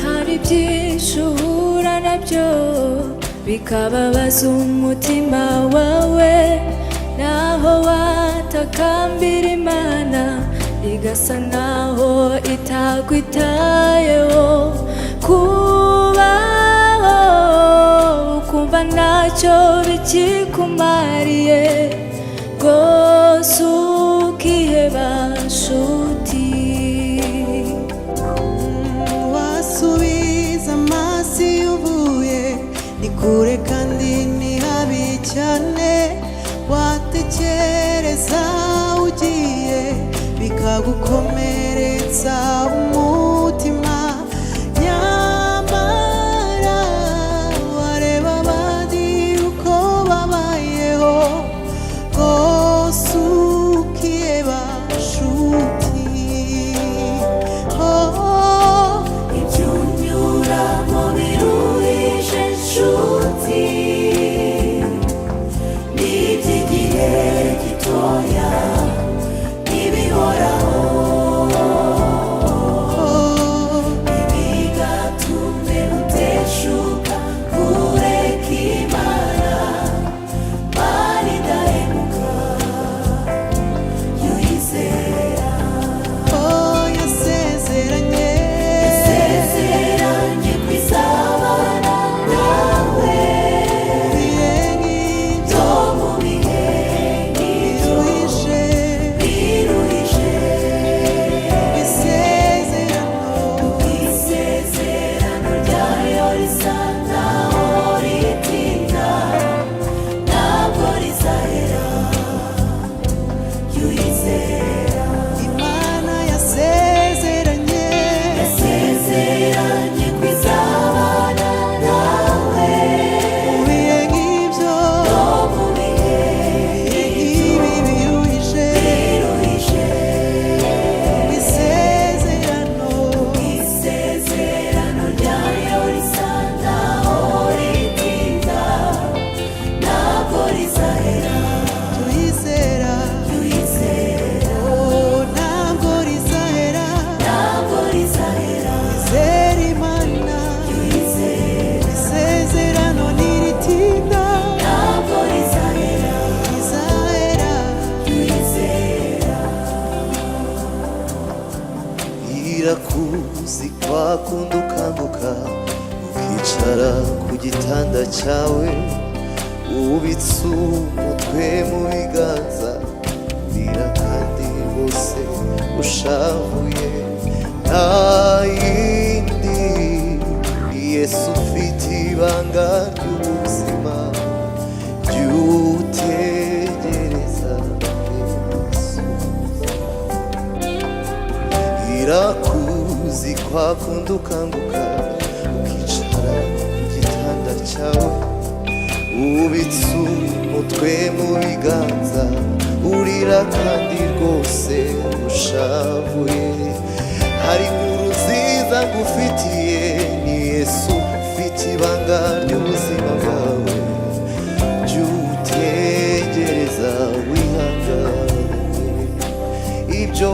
Hari byinshi uhura nabyo bikababaza umutima wawe, naho watakambira Imana igasa naho itakwitayeho. Kubaho ukumva ntacyo bikikumariye, rwose ukiheba nshuti. Wasubiza amaso iyo uvuye, ni kure kandi ni habi cyane. Watekereza ugiye, bikagukomeretsa umutima. Nyamara wareba abandi uko babayeho, rwose ukiheba nshuti. Oh, Ibyo unyuramo biruhije nshuti, ni iby'igihe gitoya, ntibihoraho. Oh, Ntibigatume uteshuka kureka Imana. Mana idahemuka, jya uyizera. Oh, yasezeranye, Yasezeranye kwizabana nawe ibihe nk'ibyo, no mu bihe nk'ibyo biruhije, biruhije. Isezerano, Isezerano ryayo risa naho ritinda, ntabwo rizahera, jya uyizera. Imana yasezeranye, Yasezeranye kwizabana nawe mu bihe nk'ibyo, no mu bihe ibihe nk'ibi biruhije, biruhije. Isezerano, Isezerano ryayo risa naho ritinda, ntabwo rizahera, tuyizera, jya uyizera. Oh, ntabwo rizahera, Ntabwo rizahera, izera Imana, jya uyizera. Isezerano ntiritinda, Ntabwo rizahera, rizahera. Jya uyizera. Irakuzi kwakunda ukanguka, ukicara ku gitanda cyawe, ubitse umutwe mu biganza, urira kandi bose ushavuye. Nta yindi, Yesu ufite ibanga ry'ubuzima, jya utegereza Yesu. Irakuzi kwakunda ukanguka, ukicara ku gitanda cyawe, ubitse umutwe mu biganza, urira kandi rwose ushavuye. Hari inkuru nziza ngufitiye, ni Yesu ufite ibanga ry'ubuzima bwawe, jya utegereza wihanganye. Ibyo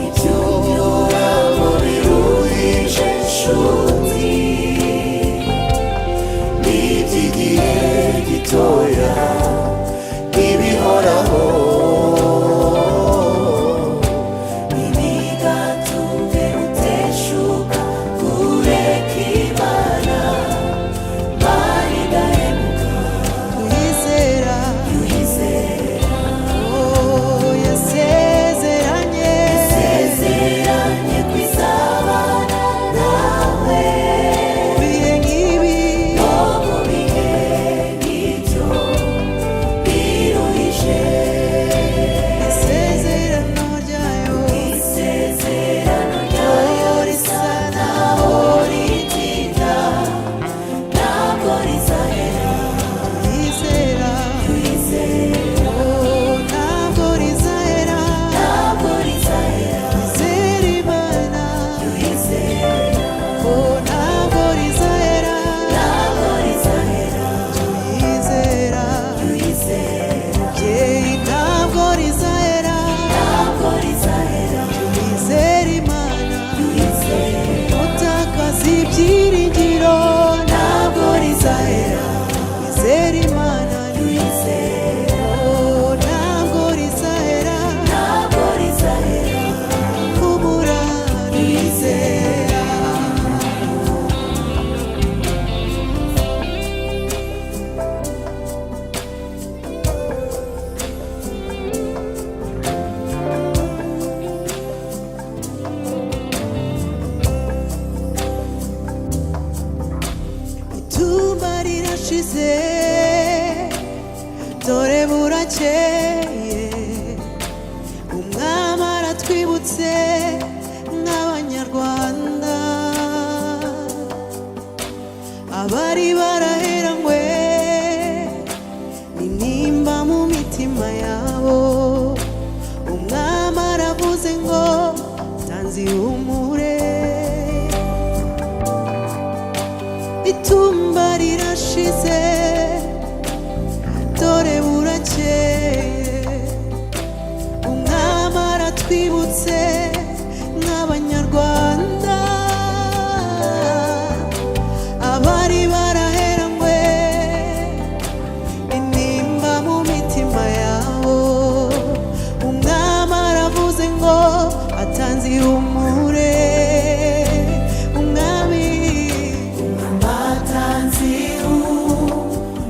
Ibyo unyuramo biruhije nshuti, ni iby'igihe gitoya, ntibihoraho. Ntibigatume uteshuka kureka Imana. Mana idahemuka, Tuyizera, jya uyizera. Oh, yasezeranye, Yasezeranye kwizabana nawe mu bihe nk'ibi, no mu bihe nk'ibyo. Burakeye, umwami aratwibutse nk'Abanyarwanda abari baraheranywe n'intimba mu mitima yabo. Umwami aravuze ngo tanze ihumure. Itumba rirashize, dore burakeye, umwami aratwibutse nk'Abanyarwanda abari baraheranywe intimba mu mitima yabo. Umwami aravuze ngo atanze ihumure. Umwami Atanze ihumure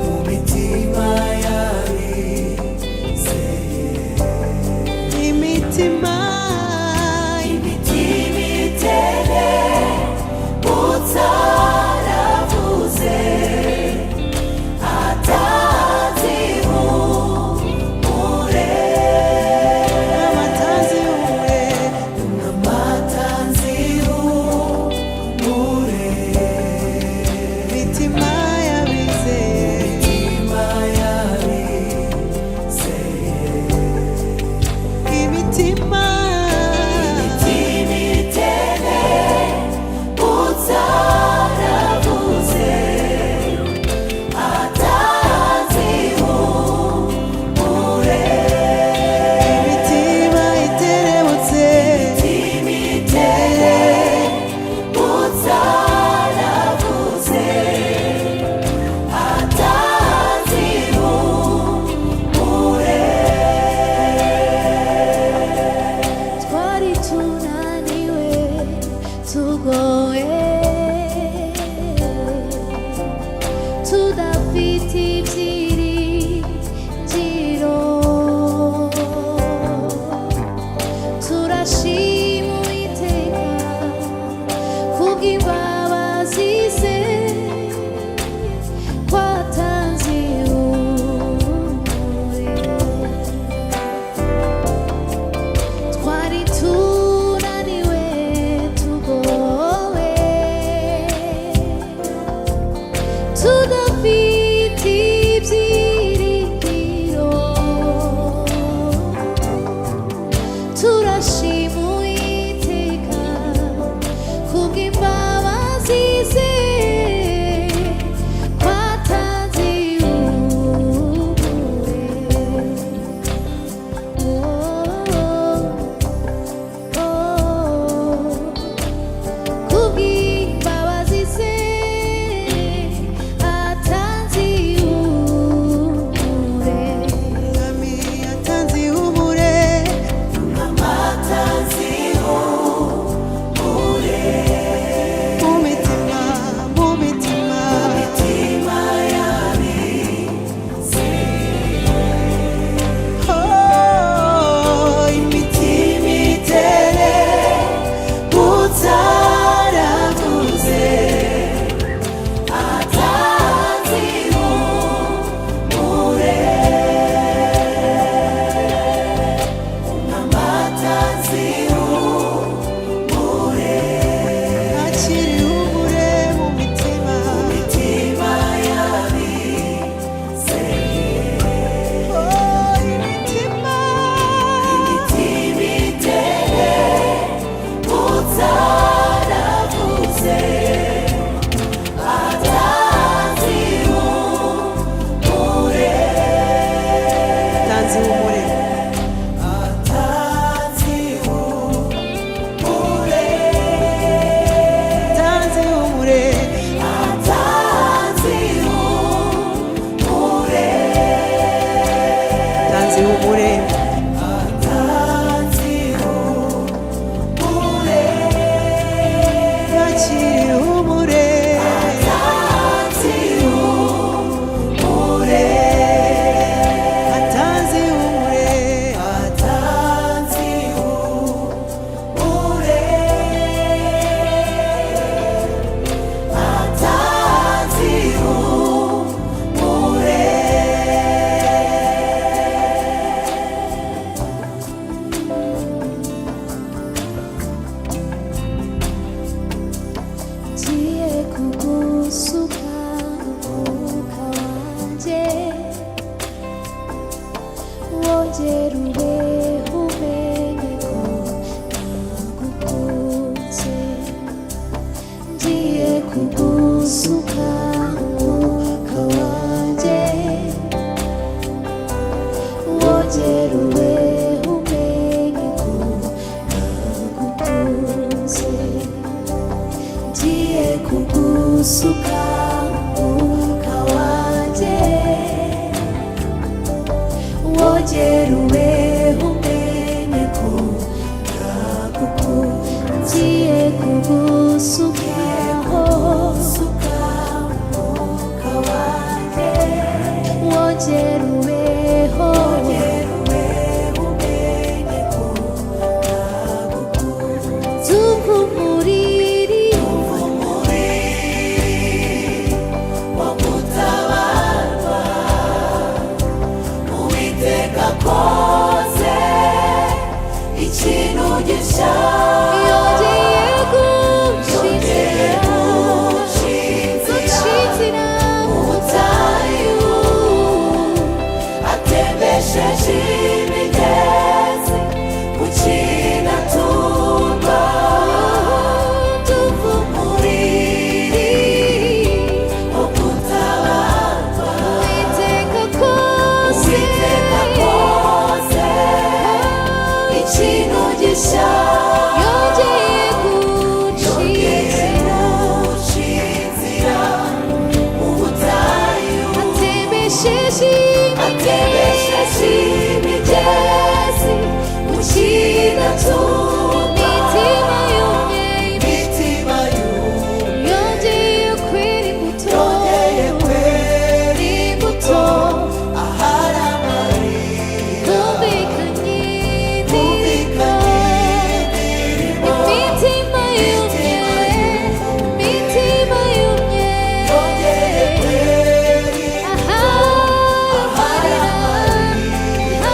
mu mitima. Wongera ubeho umenye ko nagukunze. Ngiye kugusuka umwuka wanjye. Wongera ubeho umenye ko nagukunze. Ngiye kugusuka umwuka wanjye. Wongera ubeho umenye ko nagukunze. Ngiye kugusukaho umwuka wanjye. Wongera ubeho, umenye ko nagukunze. Tumva umuriri wo gutabarwa. Uwiteka akoze ikintu gishya. Yongeye gucira gucira gucira ubutayu, atembesheje imigezi ku kinatumba. Tumva umuriri wo gutabarwa. Uwiteka akoze Uwiteka akoze ikintu gishya. Yongeye gucira gucira ubutayu, atembesheje atembesheje imigezi mu kinatumba. Imitima yumye Imitima yumye yongeye kwera imbuto. Yongeye kwera imbuto. Ahari amarira Humvikanye indirimbo. Humvikanye indirimbo. Imitima yumye, imitima yumye Yongeye kwera ahari amarira,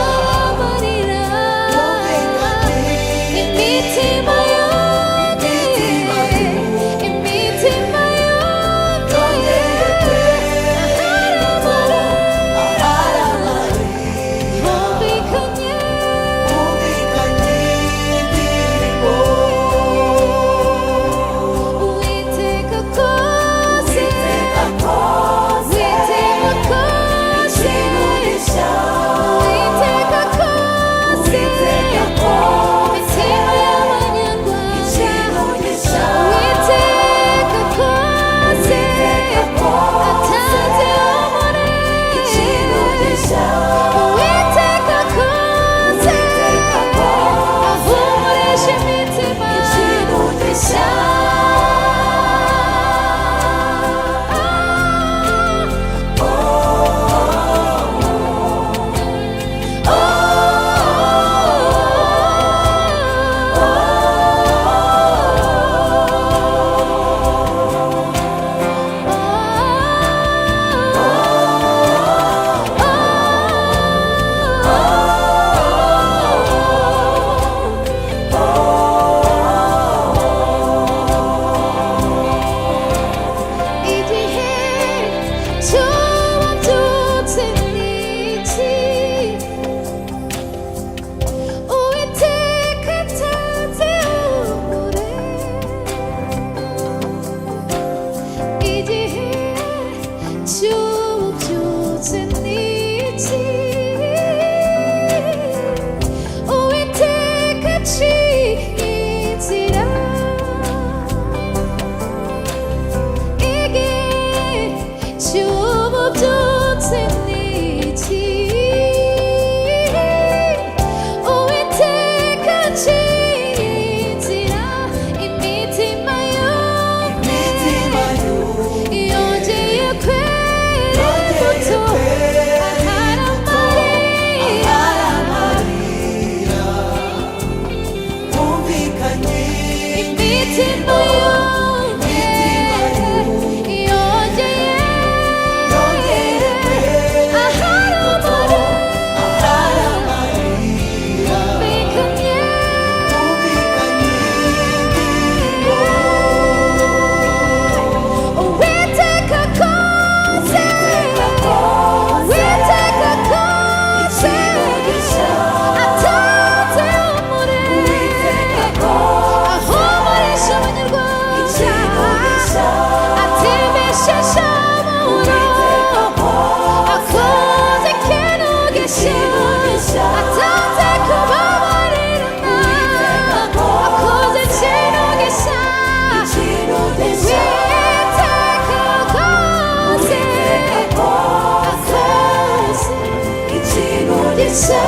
umugisha.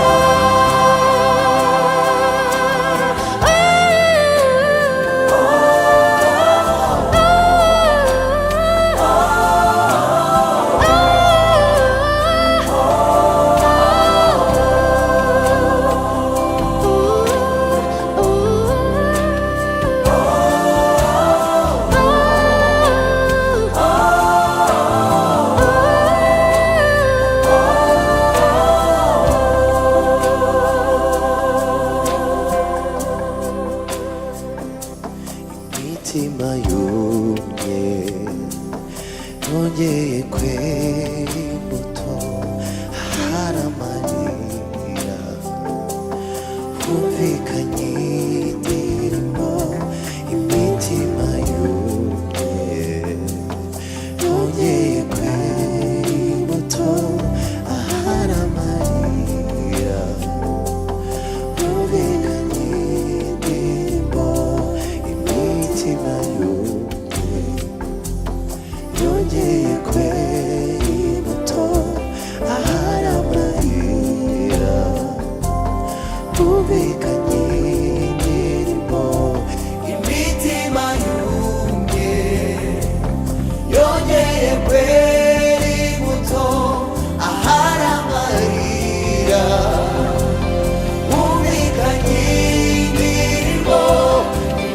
Imitima yumye yongeye kwera imbuto, haramarira humvikanye indirimbo. Imitima yumye yongeye kwera imbuto, aharamarira humvikanye indirimbo. Imitima yumye yongeye kwera imbuto, aharamarira humvikanye indirimbo. Imitima yumye yongeye kwera imbuto, aharamarira humvikanye indirimbo.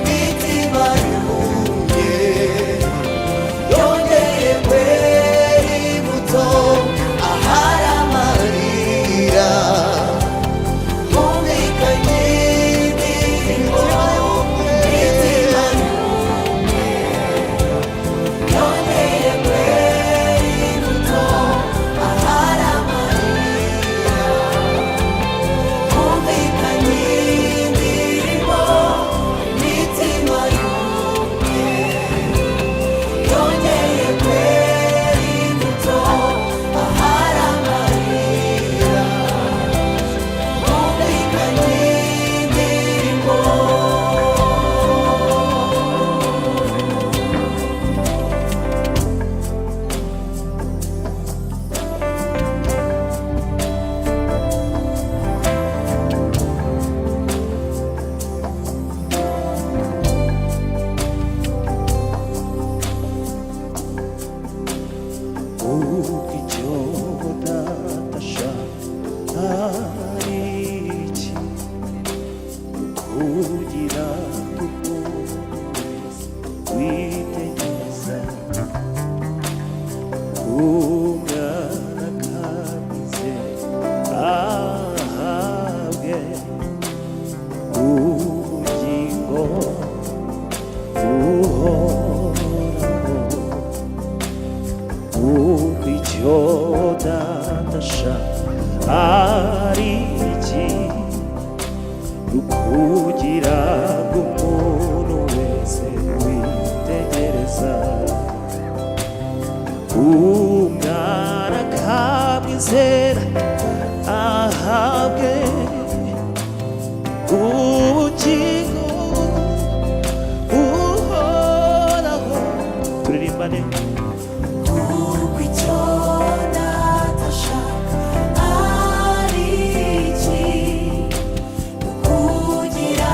Imitima yumye yongeye kwera imbuto, aharamarira humvikanye indirimbo. Imitima yumye yongeye kwera imbuto, aharamarira humvikanye indirimbo. Imitima yumye yongeye kwera imbuto, aharamarira humvikanye indirimbo. Icyo data ari iki kugira ngo umuntu wese witegereza umwana akamize ahabwe ubugingo buhoraho. Kuko icyo data ari iki ukugira ngo umuntu wese witegereza umwana akamwizera ahabwe ubugingo buhoraho. Turirimbane. Kuko icyo data ashaka ari iki, kugira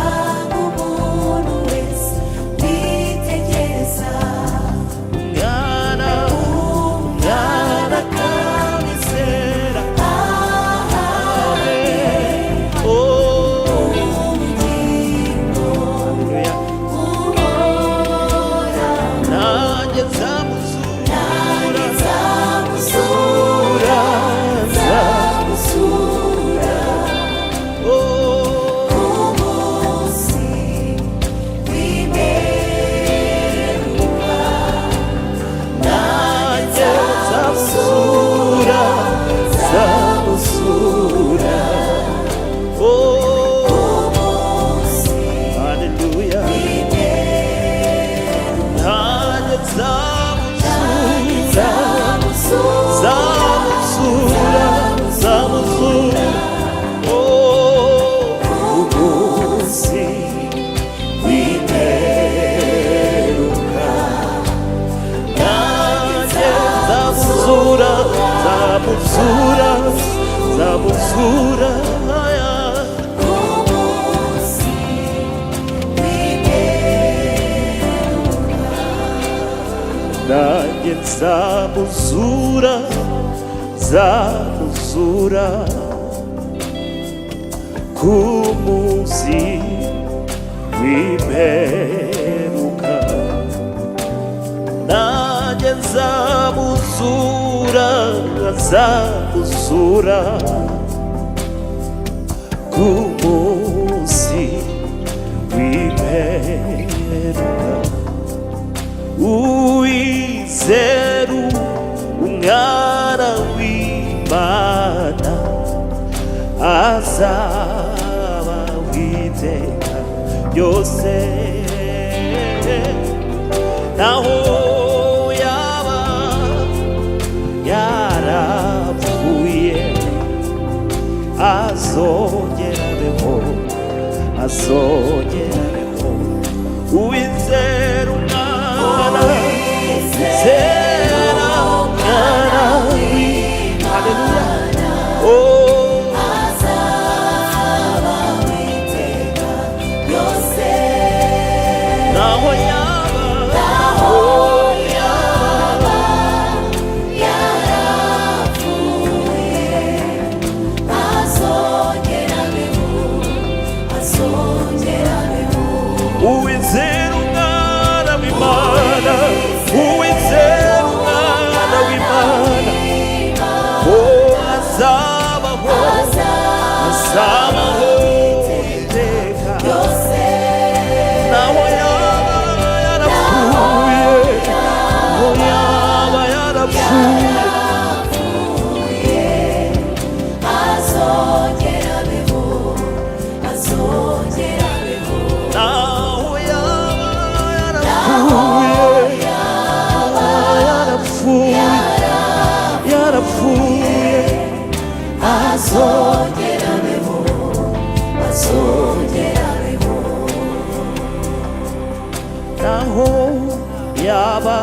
ngo umuntu wese witegereza Umwana, umwana akamwizera. Nzamuzura Umunsi w'imperuka. Nanjye nzamuzura, nzamuzura ku munsi w'imperuka. Nanjye nzamuzura, nzamuzura ku munsi w'imperuka. Uwizeru Umwana w'Imana azaba witeka ryose, naho yaba yarapfuye, azongera abeho, azongera abeho. Uwizera Umwana, zera Umwana w'Imana. Haleluya, oh. Azaba witeka ryose. Naho yaba, Naho yaba yarapfuye, azongera abeho, azongera abeho. Uwizera Umwana w'Imana, uwizera Umwana w'Imana, oh, azabaho, azabaho iteka. Ryose. Naho yaba yarapfuye, naho yaba yarapfuye, Azongera abeho, azongera abeho. Naho yaba yarapfuye, yarapfuye, yarapfuye, Azongera abeho, azongera abeho. Naho yaba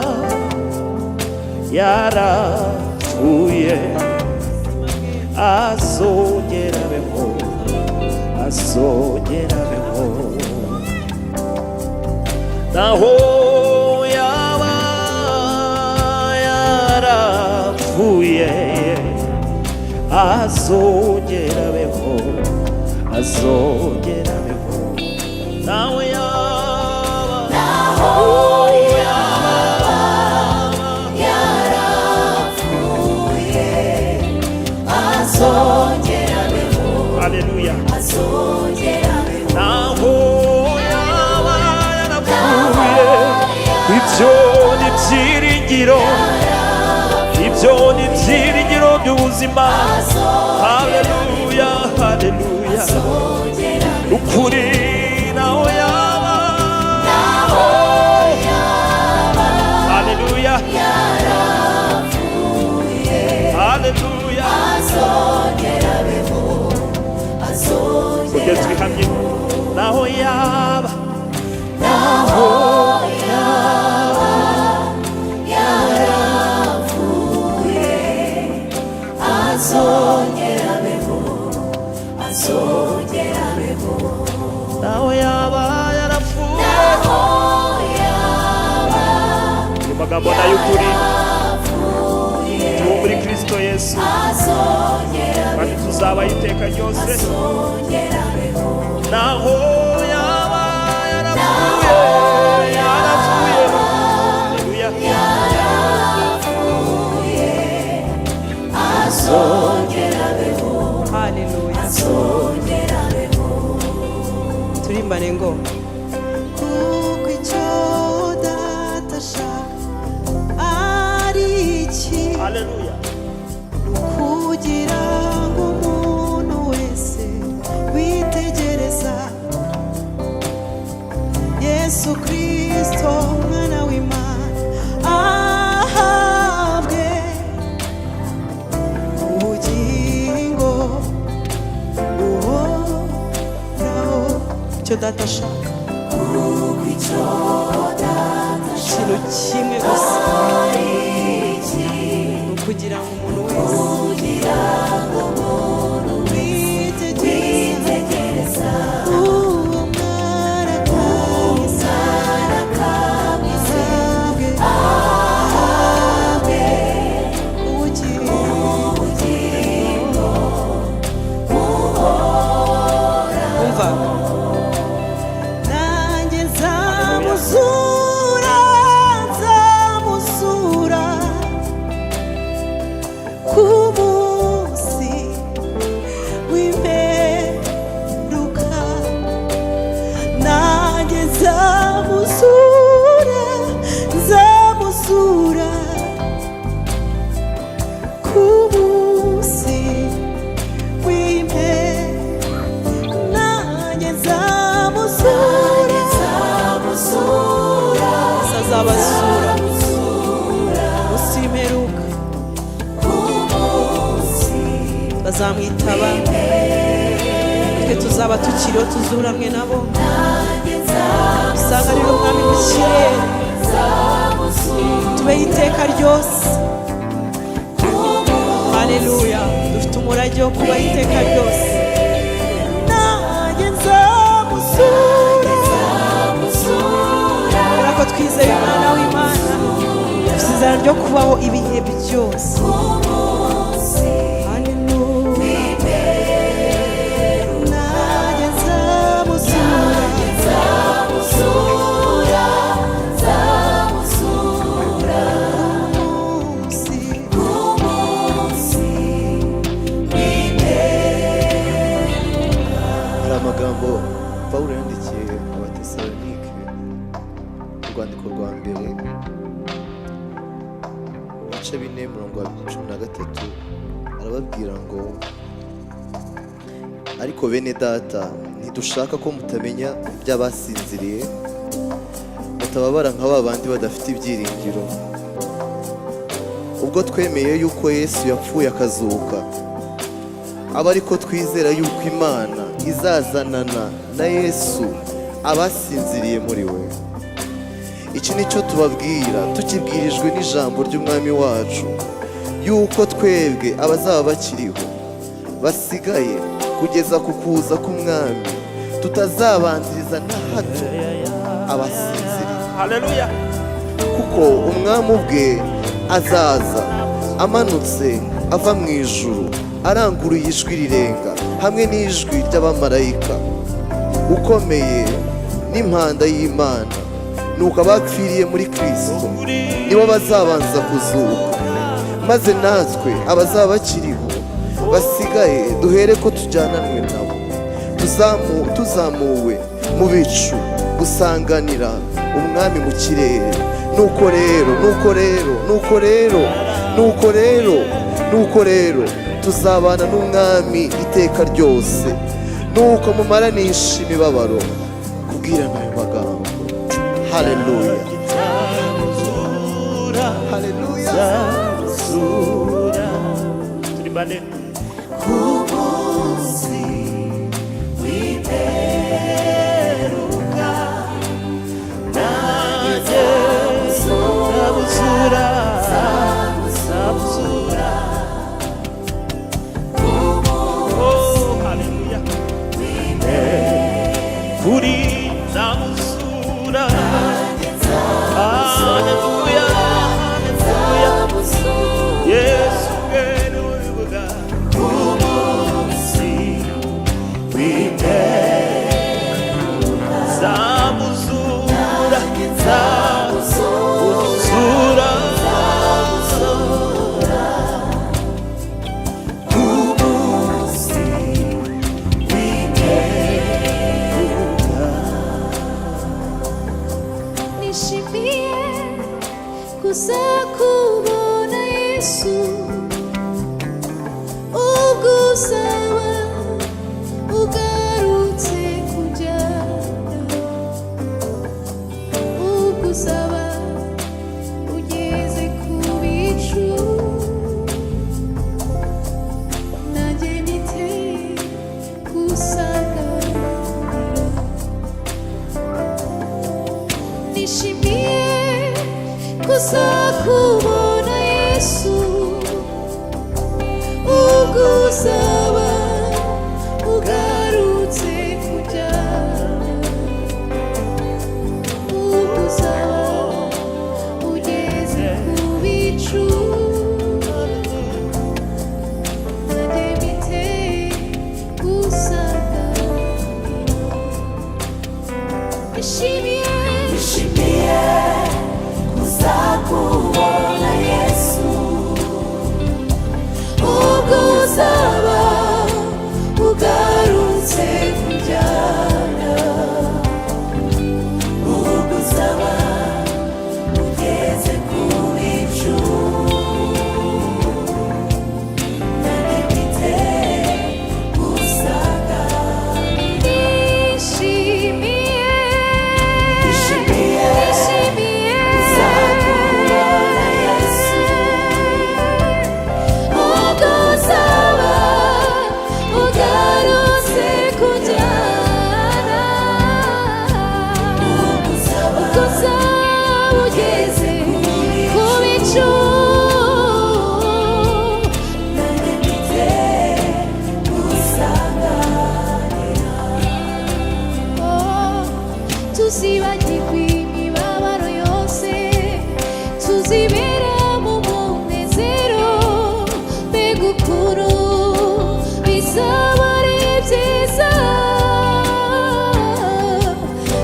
yarapfuye, azongera abeho, azongera abeho. Naho yaba yarapfuye, azongera abeho, azongera abeho. Naho yaba, Naho yaba yarapfuye, azongera abeho. Haleluya. Azongera abeho. Naho yaba yarapfuye, ibyo ni byiringiro, ibyo ni byiringiro by'ubuzima. Haleluya, haleluya. Azongera abeho. Ukuri, naho yaba, Naho yaba haleluya, yarapfuye, haleluya. Azongera abeho, azongera. Ujye twihamye, naho yaba, Naho yaba yarapfuye, azongera abeho, azongera abeho. Naho yaba yarapfuye. Naho yaba Ayo magambo ni ay'ukuri. yarapfuye, Tuba muri Kristo Yesu, azongera kandi abeho, tuzabaho iteka ryose. Azongera abeho. Naho yaba yarapfuye, yarapfuye, haleluya. Yarapfuye, azongera abeho. Haleluya. Azongera abeho. Turimbane ngo kuko icyo Data ashaka ari iki, Haleluya. ni ukugira ngo umuntu wese witegereza Yesu Kirisito Umwana w'Imana ahabwe ubugingo buhoraho. Icyo Data ashaka, Kuko icyo Data ikintu kimwe gusa, ari iki, ni ukugira ngo umuntu wese kugira ngo umuntu witegereza Tuzamwitaba, twe tuzaba tukiriho, tuzuranwe nabo, dusanganire Umwami mu kirere, tubeho iteka ryose. Haleluya! Dufite umurage wo kubaho iteka ryose. Nanjye nzamusura, kubera ko twizeye Umwana w'Imana, dufite isezerano ryo kubaho ibihe byose. Haleluya! Nanjye nzamusura. Nzamusura, nzamusura Umunsi umunsi Hari amagambo Pawulo yandikiye Abatesalonike mu rwandiko rwa mbere, ibice 4, murongo wa 13, arababwira ngo: "Ariko bene Data, ntidushaka ko mutamenya iby'abasinziriye, mutababara nka ba bandi badafite ibyiringiro. Ubwo twemeye yuko Yesu yapfuye akazuka, aba ariko twizera yuko Imana izazanana na Yesu abasinziriye muri we. Iki ni cyo tubabwira tukibwirijwe n'ijambo ry'Umwami wacu, yuko twebwe abazaba bakiriho basigaye kugeza ku kuza k'Umwami tutazabanziriza na hato abasinziriye, Haleluya. kuko Umwami ubwe azaza amanutse ava mu ijuru, aranguruye ijwi rirenga, hamwe n'ijwi ry'abamarayika ukomeye n'impanda y'Imana. Nuko abapfiriye muri Kristo nibo bazabanza kuzuka, maze natwe abazaba bakiriho basigaye duhere ko tujyananwe nabo tuzamuwe mu bicu gusanganira Umwami mu kirere. Nuko rero, nuko rero, nuko rero, nuko rero, nuko rero tuzabana n'Umwami iteka ryose. Nuko mumaranisha imibabaro kubwirana ayo magambo." Haleluya, haleluya! Turi bane. Umunsi w'imperuka nanjye nzabuzura, nzabuzura. Oh, haleluya! Kuri nzamuzura. Haleluya, haleluya! Yesu ubwe niwe ubivuga. Umunsi w'imperuka Nzamuzura, nzamuzura. Umunsi w'imperuka. Nishimiye kuzakubona Yesu, ubwo uzaba ugarutse kujyana, ubwo uzaba ugeze ku bicu, nanjye nite gusanganira. Nishimiye kuzakubona Yesu, ubwo uzaba ugarutse kujyana, ubwo uzaba ugeze ku bicu, nanjye mpite gusanganira. Nishimiye Nishimiye kuzakubona.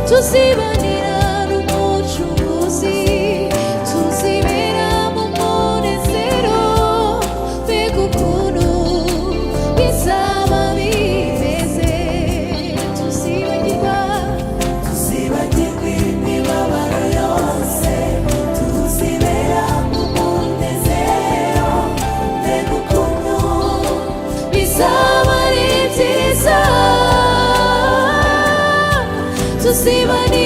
Tuzibanira n'Umucunguzi, tuzibera mu munezero. Mbega ukuntu bizaba bimeze, tuzibagirwa, Tuzibagirwa imibabaro yose, tuzibera mu munezero. Mbega ukuntu bizaba ari byiza, tuzibanira.